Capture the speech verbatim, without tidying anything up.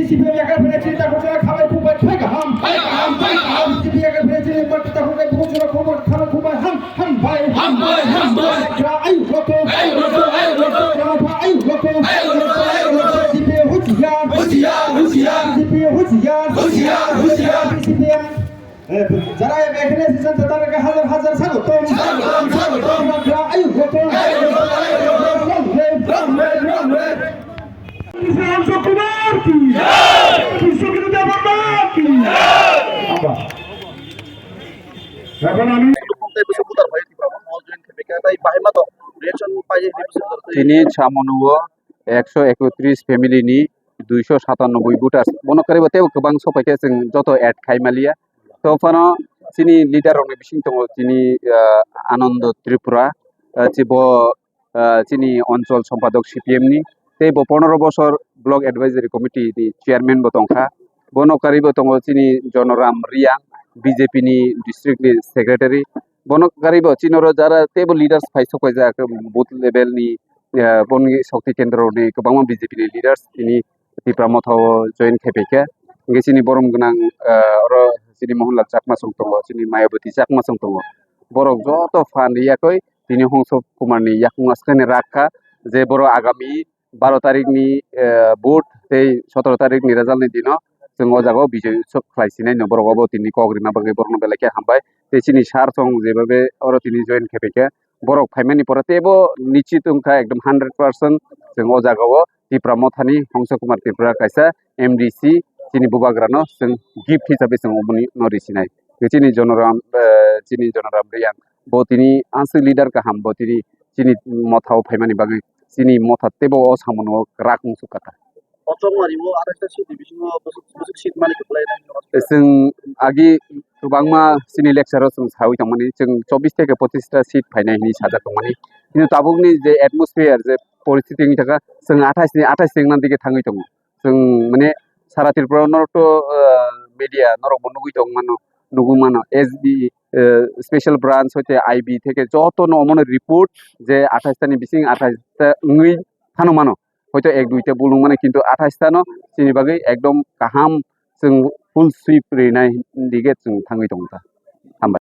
C P M yakar phre chini takhuk jora khabai khukbai khai kaham. Khai kaham, khai kaham. C P M yakar phre chini mat takhuk bai bukhuk jora khukbai khabai khukbai ham, ham bai. Ham bai, ham bai. Gra ayu loto. Ayu loto, ayu loto. Gra pha ayu loto. Ayu loto, ayu loto. C P M husiar. Husiar, husiar. C P M husiar. Husiar, husiar. C P M. Eh, jara M F N S jan jata ke hazar hazar sagotom. Sagotom, sagotom. Gra ayu loto. Ayu loto, ayu loto. Long live, long live, long live. Kishore Kumar ki jai. Kishore Kumar ki jai. Aba. Rabbana ni. Tei bwswk buthar phai Tipra Motha o join khaiphaikha, tei bahai ma tong reaction pai tini bwswk buthar tei. Tini Chamonu o ekso ekotris family ni duiso satanoboi voters. Bono kwrwi bo teibo kwbang sokphaikhe chwng joto add khai maliya. To phano chini leader rokni bising tongo tini, ah, Anando Tripura, ah, chibo ah, chini onchol sompadok C P M ni, tei bo pondro bosor Block Advisory Committee ni chairman bo tongkha. Bono karwi bo tongo chini Jonoram Riang, B J P ni district ni secretary. Bono karwi bo chini oro jara teibo leaders phai sokpaijak booth level ni, ah, boni shokti kendro ni kwbangma B J P ni leaders tini Tipra Motha o join khai paikha. Hingke chini borom gwnang, ah, oro chini Mohanlal Chakma chwng tongo, chini Mayawati Chakma chwng tongo. Borok joto phan riyakoi tini Hongso Kumar ni yakung aswkani rakha je borok agami baro tarik ni, eh, vote tei sotoro tarik ni result ni dino chwng o jaga o bijoy utsav khlai sinai no borok obo tini kok rina bagwi borok no belai khe hambai tei chini sir chwng je babe oro tini join khai paikha borok phaimani pore teibo nichit wngkha ekdom hundred percent chwng o jaga o Tipra Mothani Hongso Kumar Tripura kaisa M D C chini bubagrano chwng gift hisabe chwng oboni no risinai. Chini Jonoram, eh, chini Jonoram Riyang bo tini aswk leader kaham, bo tini chini mothao phaimani bagwi chini motha teibo o samungo kwrak wngsukha ta. O chongmari o athais ta seat ni bisingo bwswk, bwswk seat mani kwplai nai no? Chwng agi kwbangma chini lecture o chwng sawi tongmani, chwng chobbish theke pochista seat phainai hinwi sajak tongmani. Kintu tabukni je atmosphere, je poristiti wngwi thangkha, chwng athais ni athais wngna digi thangwi tongo. Chwng, mane, sara Tripura norok to, ah, media norok bo nugwi tong mano, nugwi mano, S B, eh, special branch hoite I B theke joto no omono report je athais ta ni bising athais ta wngwi phano mano. Hoito ek duita bul wng mano, kintu athais ta no chini bagwi ekdom kaham chwng full sweep rinai dige chwng thangwi tongo ta.